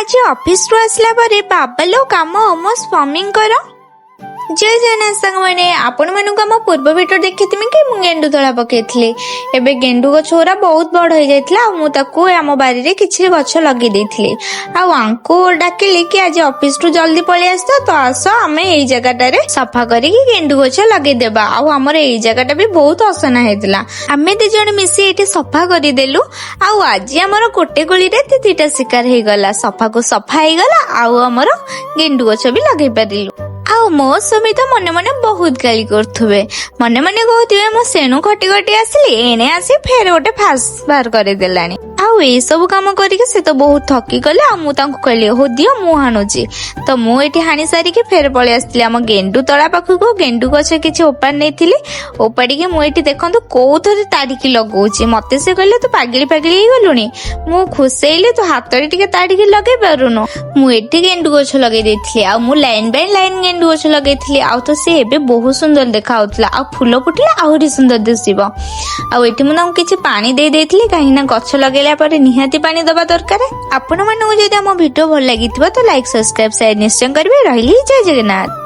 ଆଜି ଅଫିସରୁ ଆସିଲା ପରେ ବାବାଲୋ କାମ ମୋ ସ୍ୱାମୀଙ୍କର। ଜୟ ଜଗନ୍ନାଥ ସାଙ୍ଗମାନେ, ଆପଣମାନଙ୍କୁ ଆମ ପୂର୍ବ ଭିଡ଼ିଓ ଦେଖିଥିବେ କି ମୁଁ ଗେଣ୍ଡୁ ତଳା ପକେଇଥିଲି। ଏବେ ଗେଣ୍ଡୁ ଗଛ ଗୁରା ବହୁତ ବଡ ହେଇଯାଇଥିଲା ଆଉ ମୁଁ ତାକୁ ଆମ ବାରିରେ କିଛି ଗଛ ଲଗେଇ ଦେଇଥିଲି। ଆଉ ଆଙ୍କୁ ଡାକିଲି କି ଆଜି ଅଫିସରୁ ଜଲ୍ଦି ପଳେଇ ଆସ ତ ଆସ, ଆମେ ଏଇ ଜାଗାଟାରେ ସଫା କରିକି ଗେଣ୍ଡୁ ଗଛ ଲଗେଇଦେବା। ଆଉ ଆମର ଏଇ ଜାଗାଟା ବି ବହୁତ ଅସନା ହେଇଥିଲା। ଆମେ ଦି ଜଣ ମିଶି ଏଇଠି ସଫା କରିଦେଲୁ। ଆଉ ଆଜି ଆମର ଗୋଟେ ଗୁଳିରେ ଦିଟା ଶିକାର ହେଇଗଲା। ସଫାକୁ ସଫା ହେଇଗଲା ଆଉ ଆମର ଗେଣ୍ଡୁ ଗଛ ବି ଲଗେଇ ପାରିଲୁ। ଆଉ ମୋ ସ୍ୱାମୀ ତ ମନେ ମନେ ବହୁତ ଗାଳି କରୁଥିବେ। ମନେ ମନେ କହୁଥିବେ, ମୁଁ ସେଣୁ ଖଟି ଖଟି ଆସିଲି, ଏଣେ ଆସି ଫେର ଗୋଟେ ଫାସ ବାହାର କରିଦେଲାଣି। ଆଉ ଏଇ ସବୁ କାମ କରିକି ସେ ତ ବହୁତ ଥକି ଗଲେ। ଆଉ ମୁଁ ତାଙ୍କୁ କହିଲି, ହଉ ଦିଅ, ମୁଁ ହାଣୁଛି। ତ ମୁଁ ଏଠି ହାଣି ସାରିକି ଫେର ପଳେଇ ଆସିଥିଲି ଆମ ଗେଣ୍ଡୁ ତଳା ପାଖକୁ। ଗେଣ୍ଡୁ ଗଛ କିଛି ଓପାଡ଼ି ନେଇଥିଲି। ଓପାଡ଼ିକି ମୁଁ ଏଠି ଦେଖନ୍ତୁ କୋଉଥରେ ତାଡ଼ିକି ଲଗଉଛି। ମତେ ସେ କହିଲେ, ତୁ ପାଗିଳି ପାଗିଳି ହେଇଗଲୁଣି, ମୁଁ ଖୁସେଇଲି, ତୁ ହାତରେ ଟିକେ ତାଡ଼ିକି ଲଗେଇ ପାରୁନୁ? ମୁଁ ଏଠି ଗେଣ୍ଡୁ ଗଛ ଲଗେଇ ଦେଇଥିଲି ଆଉ ମୁଁ ଲାଇନ ବାଇ ଲାଇନ ଗେଣ୍ଡୁ ଗଛ ଲଗେଇଥିଲି। ଆଉ ତ ସେ ଏବେ ବହୁତ ସୁନ୍ଦର ଦେଖା ଯାଉଥିଲା ଆଉ ଫୁଲ ଫୁଟିଲେ ଆହୁରି ସୁନ୍ଦର ଦିଶିବ। ଆଉ ଏଠି ମୁଁ ତାଙ୍କୁ କିଛି ପାଣି ଦେଇ ଦେଇଥିଲି, କାହିଁକି ନା ଗଛ ଲଗେଇଲା ପରେ ନିହାତି ପାଣି ଦବା ଦରକାର। ଆପଣମାନଙ୍କୁ ଯଦି ଆମ ଭିଡିଓ ଭଲ ଲାଗିଥିବ ତ ଲାଇକ୍, ସବସ୍କ୍ରାଇବ, ସେୟାର ନିଶ୍ଚୟ କରିବେ। ରହିଲି, ଜୟ ଜଗନ୍ନାଥ।